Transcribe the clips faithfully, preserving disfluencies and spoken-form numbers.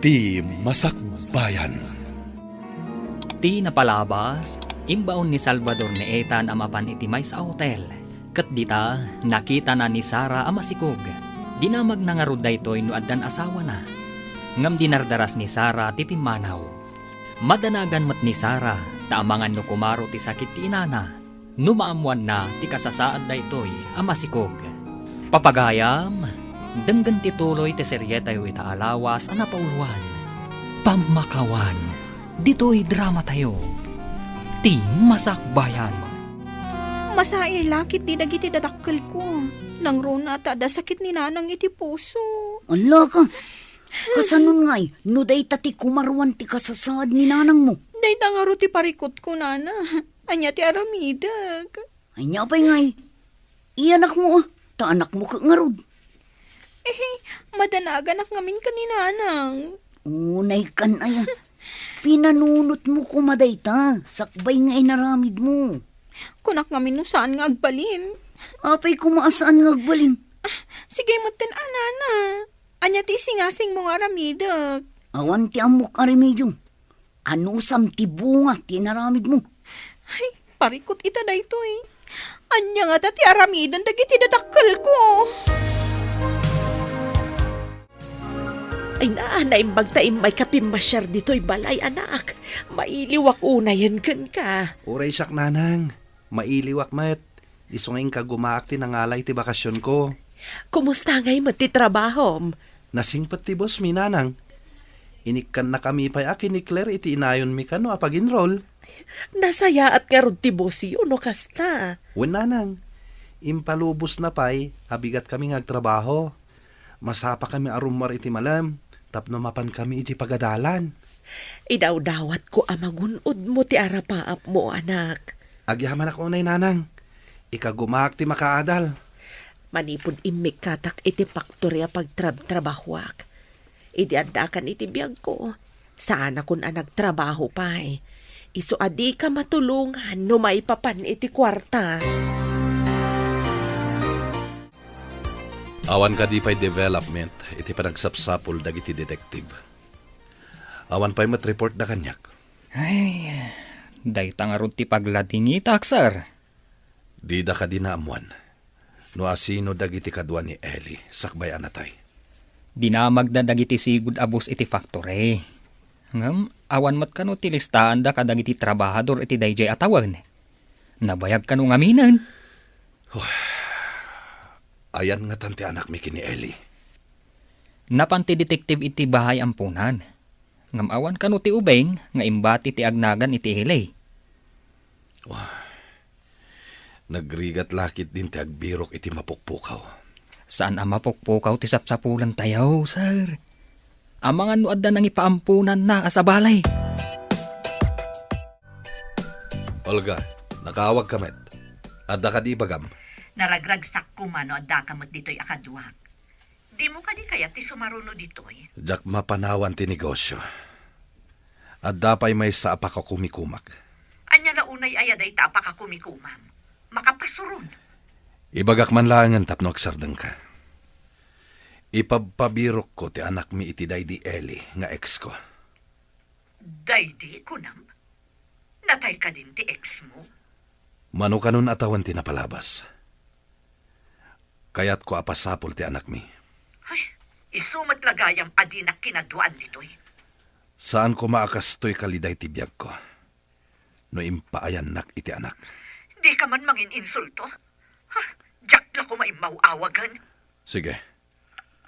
Ti Masakbayan. Ti napalabas, imbaon ni Salvador ni Ethan a mapan iti maysa a hotel. Ket dita, nakitana ni Sara a masikog. Dinamagna ngarud daytoy no addan asawana. Ngem dinardaras ni Sara ti pimmanaw. Madanagan met ni Sara, ta amangan no kumaro ti sakit ti inana. No maammoanna ti kasasaad daytoy a masikog. Papagayam, denggen ti tuloy ti serietayo ita a lawas a napauloan. Pammakawan, ditoy dramatayo, Ti Masakbayan. Masair la ketdi dagiti dadakkelko. Nangruna ta adda sakit ni Nanang iti puso. Ala ka! Kasanon ngay, no dayta ti kumaruan ti kasasaad ni nanangmo? Dayta ngarud ti parikutko, Nana. Ania ti aramidek? Ania pay ngay? Iyanakmo, a, ta anakmo ket ngarud. Eh, madanaganak ngamin ken ni Nanang. Unay kan aya. Pinanunotmo koma dayta, sakbay nga inaramidmo. Kunak ngamin no saan nga agbalin. Apay koma a saan nga agbalin? Ah, sige metten a, Nana. Ania ti isingasingmo nga aramidek? Awan ti ammok a remedio. Anusam ti bunga ti inaramidmo? Ay, parikut ita daytoy. Ania ngata ti aramiden dagiti dadakkelko? Ay na, naimbag ta immay ka pimmasiar ditoy balay, anak. Mailiwak unayen kenka. Uray siak, Nanang. Mailiwak met. Isu nga inkagumaak ti nangalay ti bakasionko. Kumusta ngay met ti trabahom? Nasingpet ti boss mi, Nanang. Inikkannakami pay a kinikler iti inayonmi kano a pag-enroll. Nasayaat ngarud ti bossyo no kasta. Wen, Nanang. Impalubosna pay a bigat kami nga agtrabaho. Masapakami a rummuar iti malem tapno mapankami iti pagadalan. Idawdawatko a magun-odmo ti arapaapmo, anak. Agyamanak unay, Nanang. Ikagumaak ti makaadal. Manipud immikkatak iti faktori a pagtrabtrabahoak, idi addakan iti biagko, saanakon a nagtrabaho pay. Isu a dika matulongan no maipapan iti kuarta. Awan kadi pay development iti panagsapsapul dagiti detective. Awan pay met report da kaniak. Ay, dayta ngarud ti pagladingitak, sir. Dida kadi naammuan no asino dagiti kadua ni Eli sakbay a natay. Dinamagda dagiti sigud a boss iti factory. Ngem awan met kano ti listaanda kadagiti trabahador iti daydiay a tawen. Nabayag kano ngaminen? Ayan ngatan ti anakmi ken ni Eli? Napan ti detective iti bahay ampunan. Ngem awan kano ti ubing nga imbati ti agnagan iti ili. Wah, nagrigat la ketdin ti agbirok iti mapukpukaw. Saan a mapukpukaw ti sapsapulantayo, sir. Amangan no adda nangipaampunanna a sabali. Olga, nakaawagka met. Adda kadi ibagam? Naragragsak koma no addaka met ditoy a kaduak. Dimo kadi kayat ti sumaruno ditoy? Diak mapanawan ti negosyo. Adda pay maysa a pakakumikumak. Ania la unay aya dayta a pakakumikumam? Makapasuron. Ibagak man laengen tapno agsardengka. Ipabpabirokko ti anakmi iti daydi Eli nga exko. Daydi, kunam? Natay kadin ti exmo? Mano kanon a tawen ti napalabas. Kayatko a pasapul ti anakmi. Ay, isu met la gayam a dinak kinaduaan ditoy. Saan koma a kastoy kaliday ti biagko no impaayannak iti anak. Dika man mangin-insulto? Ha? Diak la koma immaw-awagen. Sige.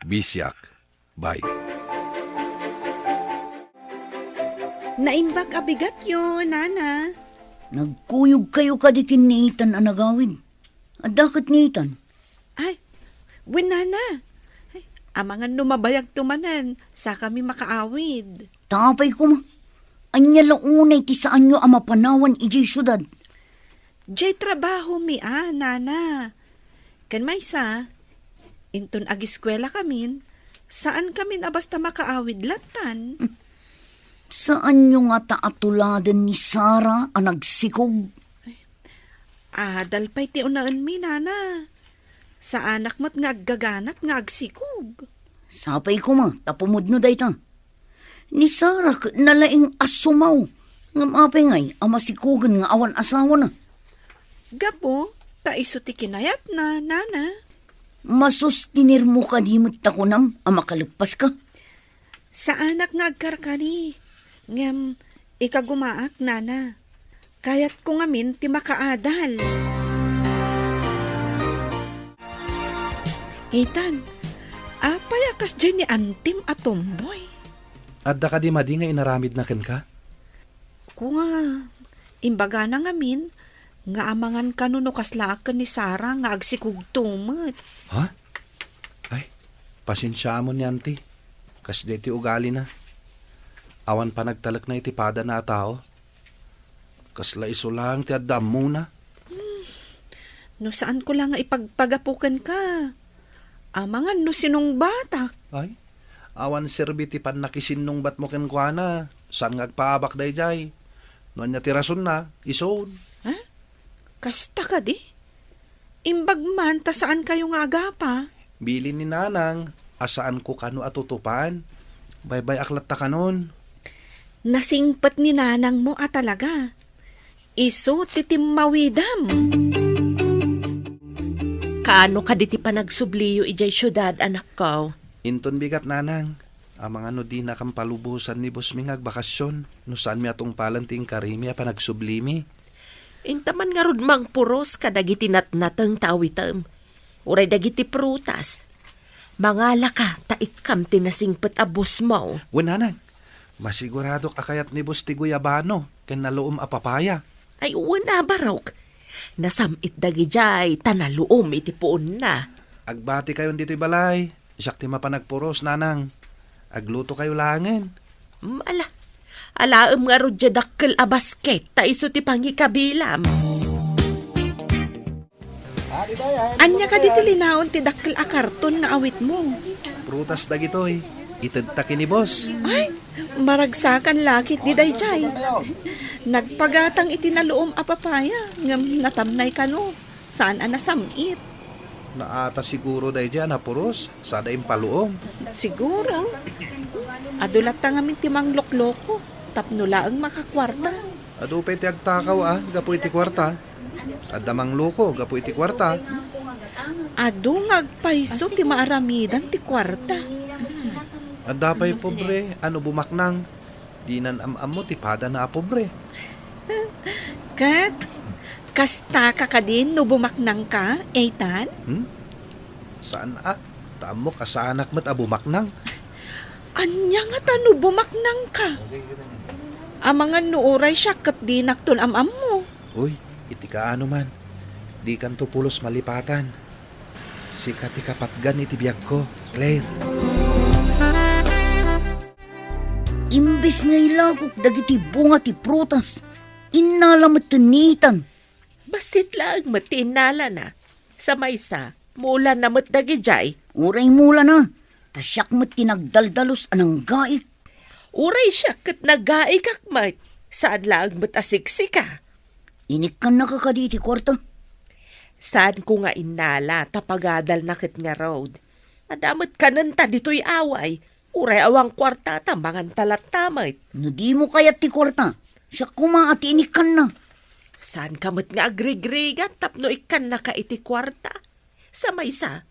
Bisiak. Bye. Naimbag a bigatyo, Nana. Nagkuyogkayo kadi ken ni Ethan a nagawid? Adda ket ni Ethan? Ay, wen, Nana. Ay, amangan no mabayagto manen, sakami makaawid. Apay koma, ania la unay ti saanyo a mapanawan idiay siudad? Diay trabahomi a, Nana. Ken maysa, inton agiskuelakamin, saankamin a basta makaawid lattan. Saanyo ngata a tuladen ni Sara a nagsikog? Adal pay ti unaenmi, Nana. Saanak met nga aggaganat nga agsikog. Sapay koma ta pumudno dayta. Ni Sara ket nalaing a sumaw. Ngem apay ngay a masikogen nga awan asawana? Gapu ta isu ti kinayatna, nana. Masustinermo kadi met ta kunam a makaleppaska? Saanak nga agkarkari, ngem ikagumaak, nana. Kayatko ngamin ti makaadal. Ethan, apay a kasdiay ni antim a tomboy? Adda kadi madi nga inaramidna kenka? Kunam, imbagana ngamin nga amangan kano no kaslaak ken ni Sara nga agsikugto met. Ha? Ay, pasensiaam ni anti. Kasdiay ti ugalina. Awan panagtalekna iti padana a tao. Kasla isu laeng ti adda ammona. Hmm. No saanko la nga ipagpagapu kenka, amangan no sinungbatak. Ay, awan serbi ti pannakisinnungbatmo kenkuana. Saan nga agpaabak daydiay? No ania ti rasonna, isun. Ha? Kasta kadi? Imbag man ta saankayo nga agapa. Bilin ni nanang a saanko kano a tutupan. Baybay-ak latta kanon. Nasingpet ni nanangmo a talaga. Isu ti timmawidam. Kaano kadi ti panagsubliyo idiay siudad, anakko? Inton bigat, nanang. Amangan no dinakam palubosan ni bossmi nga agbakasyon no saanmi a tungpalan ti inkarimi a panagsublimi. Inta man ngarud mangpuros kadagiti natnateng ta awitem, uray dagiti prutas. Mangalaka ta ikkam ti nasingpet a bossmo. Wen, nanang, masiguradok a kayat ni boss ti guyabano ken naluom a papaya. Ay, wen a, barok. Nasam-it dagidiay ta naluom iti puonna. Agbatikayon ditoy balay. Siak ti mapan agpuros, nanang. Aglutokayo laengen. Mm, ala. Alaem ngarud diay dakkel a basket ta isu ti pangikabilam. Ania kadi ti linaon ti dakkel a karton nga awitmo? Prutas dagitoy. Itedta ken ni boss. Ay, maragsakan la ketdi daydiay. Nagpagatang iti naluom a papaya, ngem natamnay kano. Saan a nasam-it. Naata siguro daydiay a napuros, sada impaluom. Siguro. Adu latta ngamin ti manglokloko, tapno laeng makakuarta. Adu pay ti agtakaw a gapu iti kuarta. Adda mangluko gapu iti kuarta. Adu nga agpayso ti maaramidan ti kuarta. Adda pay pobre a no bumaknang. Dinan am-ammo ti padana a pobre. Ket, kastaka kadi no bumaknangka, Ethan? Hmm? Saan a? Ta ammok a saanak met a bumaknang. Ania ngata no bumaknangka? Amangan no uray siak ket dinakton am-ammo. Uy, iti kaano man, dikanto pulos malipatan. Sika ti kapatgan iti biagko, Claire. Imbes nga ilakok dagiti bunga ti prutas, innala met ni Ethan. Bassit laeng met ti innalana. Sa maysa, mulana met dagidiay. Uray mulana, ta siak met ti nagdaldalus a nanggaik. Uray siak ket nagaikak met, saan laeng met a siksika. Inikkannaka kadi iti kuarta? Saanko nga innala ta pagadalna ket ngarud. Adda met kanenta ditoy away. Uray awan kuarta ta manganta latta met. No dimo kayat ti kuarta, siak koma a ti inikkanna. Saanka met nga agrigrigat tapno ikkannaka iti kuarta? Sa maysa,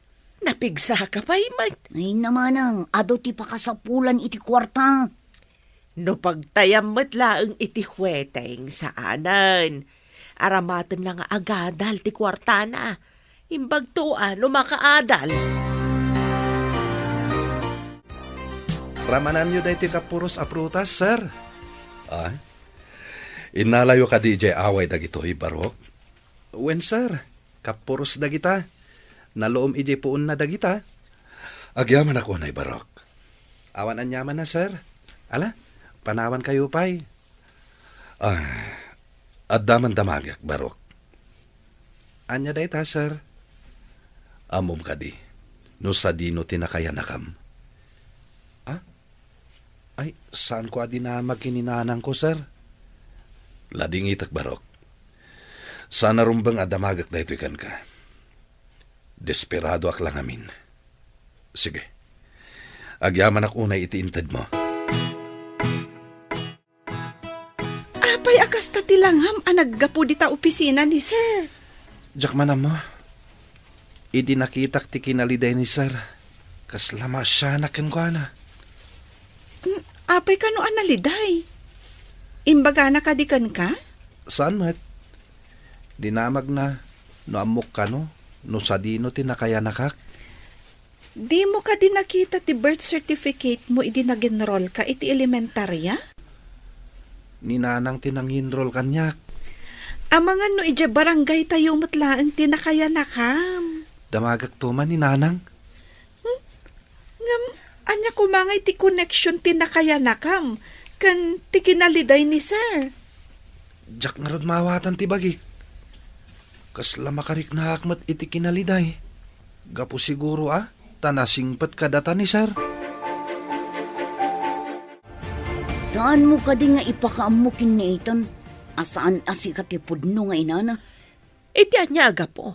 napigsaka pay met. Ay, namanang, adu ti pakasapulan iti kuarta. No pagtayam met laeng iti hueteng, saanen. Aramaten la nga agadal ti kuartana. Imbagto a no makaadal. Ramananyo daytoy kapuros a prutas, sir? Ah? Innalayo kadi idiay away dagitoy, Barok? Wen, sir. Kapuros dagita. Naluom idiay puonna dagita. Agyamanak unay, Barok. Awan aniamanna, sir. Ala, panawankayo pay. Ah, adda man damagek, Barok. Ania dayta, sir? Ammom kadi, no sadino ti nakayanakam? Ah? Ay, saanko a dinamag ken ni nanangko, sir. Ladingitek, Barok. Saan a rumbeng a damagek daytoy kenka. Desperadoak la ngamin. Sige. Agyamanak unay iti intedmo. Ilangam a naggapu dita opisina ni Sir. Diak man ammo. Idi nakitak ti kinaliday ni Sir, kasla maasianak kenkuana. Mm, apay kano a naliday? Imbagana kadi kenka? Saan met? Dinamagna no ammok kano, no sadino ti nakayanakak. Dimo kadi nakita ti birth certificate mo idi nag-enroll ka iti elementarya? Ni Nanang ti nanginrol kaniak. Amangan no idiay barangay tayo met laeng ti nakayanakam. Damagakto man ni Nanang. Hmm? Ngem, ania koma ngay ti connection ti nakayanakam ken ti kinaliday ni Sir? Diak ngarud maawatan ti bagik. Kasla makariknaak met iti kinaliday. Gapu siguro a, ta nasingpet kadata ni Sir. Saanmo kadi nga ipakaammo ken ni Ethan a saan a sika ti pudno nga inana? Iti ania a gapu?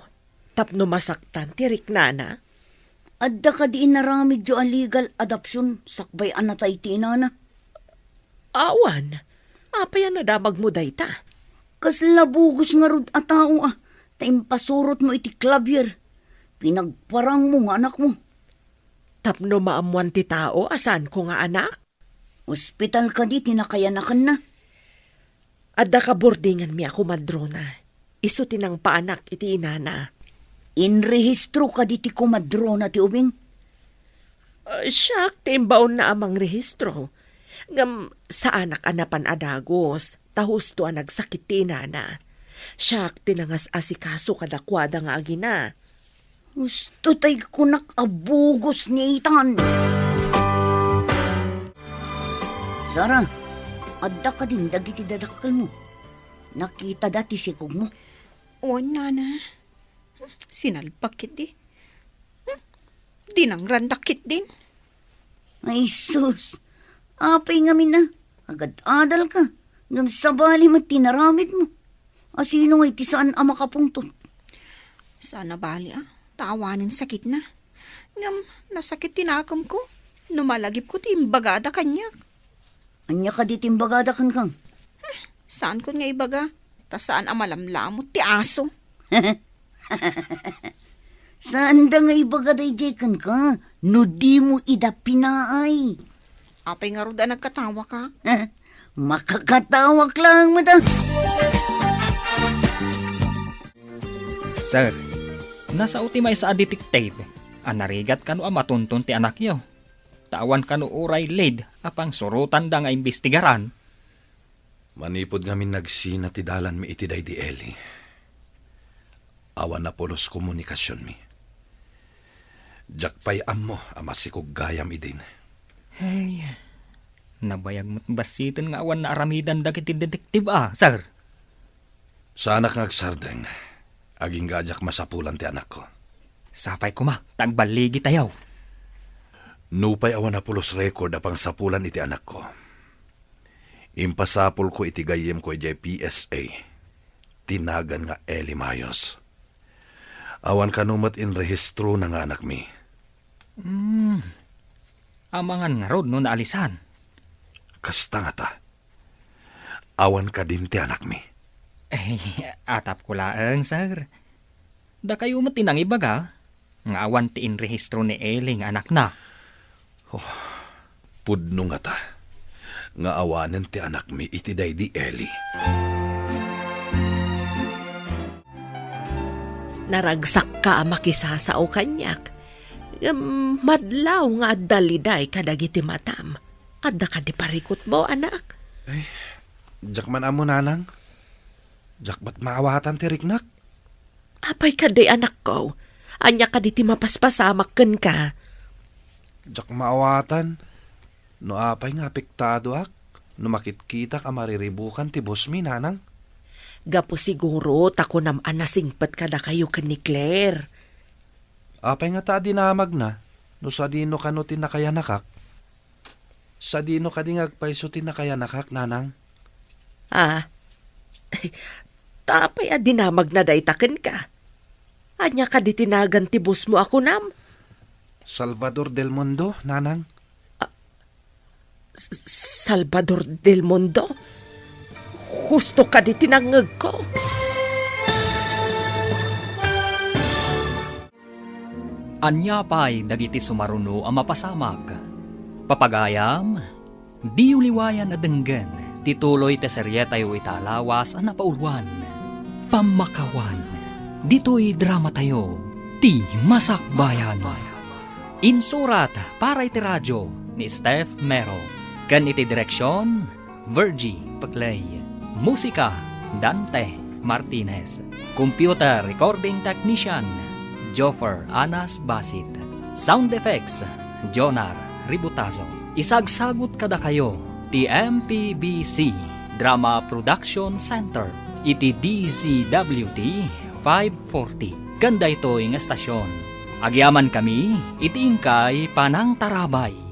Tapno masaktan ti riknana? Adda kadi inaramidyo a legal adoption sakbay a natay ti inana? Awan. Apay a nadamagmo dayta? Kasla bugos ngarud a tao a, ta impasurotmo iti clavier. Pinagparangmo nga anakmo. Tapno maammuan ti tao a saanko nga anak? Ospital kadi ti nakayanakanna? Adda kaburdinganmi a komadrona. Isu ti nangpaanak iti inana. Inrehistro kadi ti komadrona ti ubing? Ah, siak ti imbaonna a mangrehistro. Ngem saanak a napan a dagus, ta husto a nagsakit ti inana. Siak ti nangas-asikaso kadakuada nga agina. Husto tay kunak a bugos ni Ethan. Sara, adda kadin dagiti dadakkelmo? Nakitada ti sikogmo? Wen, Nana. Sinalbak ketdi. Dinangrandak ketdin. Ay, sus! Apay ngamin a, agad-adal ka, ngem sabali met ti naramidmo. A sino ngay ti saan a makapungtot? Saan a bali a, ta awanen sakitna. Ngem nasakit ti nakemko no malagipko ti imbagada kaniak. Ania kadi ti imbagada kenka? Saankon nga ibaga, ta saan a malamlamot ti aso. Saanda nga ibaga daydiay kenka no dimo ida pinaay. Apay ngarud a nagkatawaka? Makakatawak laeng met a. Sir, nasao ti maysa a detective a narigat kano a matunton ti anakyo. Ta awan kano uray lead a pangsurotanda nga imbestigaran. Manipud ngamin nagsina ti dalanmi iti daydi Eli, awan a pulos komunikasionmi. Diak pay ammo a masikog gayam idin. Ay, nabayag met bassiten nga awan naaramidan dagiti detektiba, sir. Saanak nga agsardeng, agingga a diak masapulan ti anakko. Sapay koma, ta agballigi tayo. Nupay awan a pulos record a pangsapulan iti anakko, impasapulko iti gayyemko idiay P S A ti nagan nga Eli Mayos. Awan kano met inrehistrona nga anakmi. Hmm. Amangan ngarud no naalisan? Kasta ngata. Awan kadin ti anakmi? Ay, atapko laeng, sir. Dakayo met ti nangibaga nga awan ti inrehistro ni Eli nga anakna. Oh, pudno ngata nga awanen ti anakmi iti daydi Eli. Naragsakka a makisasao kaniak, ngem madlaw nga adda liday kadagiti matam. Adda kadi parikutmo, anak? Ay, diak man ammo, nanang. Diak met maawatan ti riknak. Apay kadi, anakko? Ania kadi ti mapaspasamak kenka? Diak maawatan no apay nga apektadoak no makitkitak a mariribukan ti bosmi, nanang. Gapu siguro ta kunam a nasingpet kadakayo ken ni Claire. Apay ngata a dinamagna no sadino kano ti nakayanakak? Sadino kadi nga agpayso ti nakayanakak, nanang? Ah, ta apay a dinamagna dayta kenka? Ania kadi ti nagan ti bosmo a kunam? Salvador del Mundo, nanang. Ah, S-, Salvador del Mundo? Kusto kadi ti nangngegko. Ania pay dagiti sumaruno a mapasamak? Papagayam, diyo liwayan a denggen ti tuloy ti serietayo ita a lawas a napauluan, Pammakawan. Ditoy dramatayo, ti Masakbayan. Insurat para iti radyo ni Steph Mero, ken iti direksion, Virgie Peclay. Musika, Dante Martinez. Computer recording technician, Joffer Anas Basit. Sound effects, Jonar Ributazo. Isagsagut kadakayo ti M P B C Drama Production Center iti D Z W T five forty. Ken daytoy nga estasion, agyamankami iti inkay panangtarabay.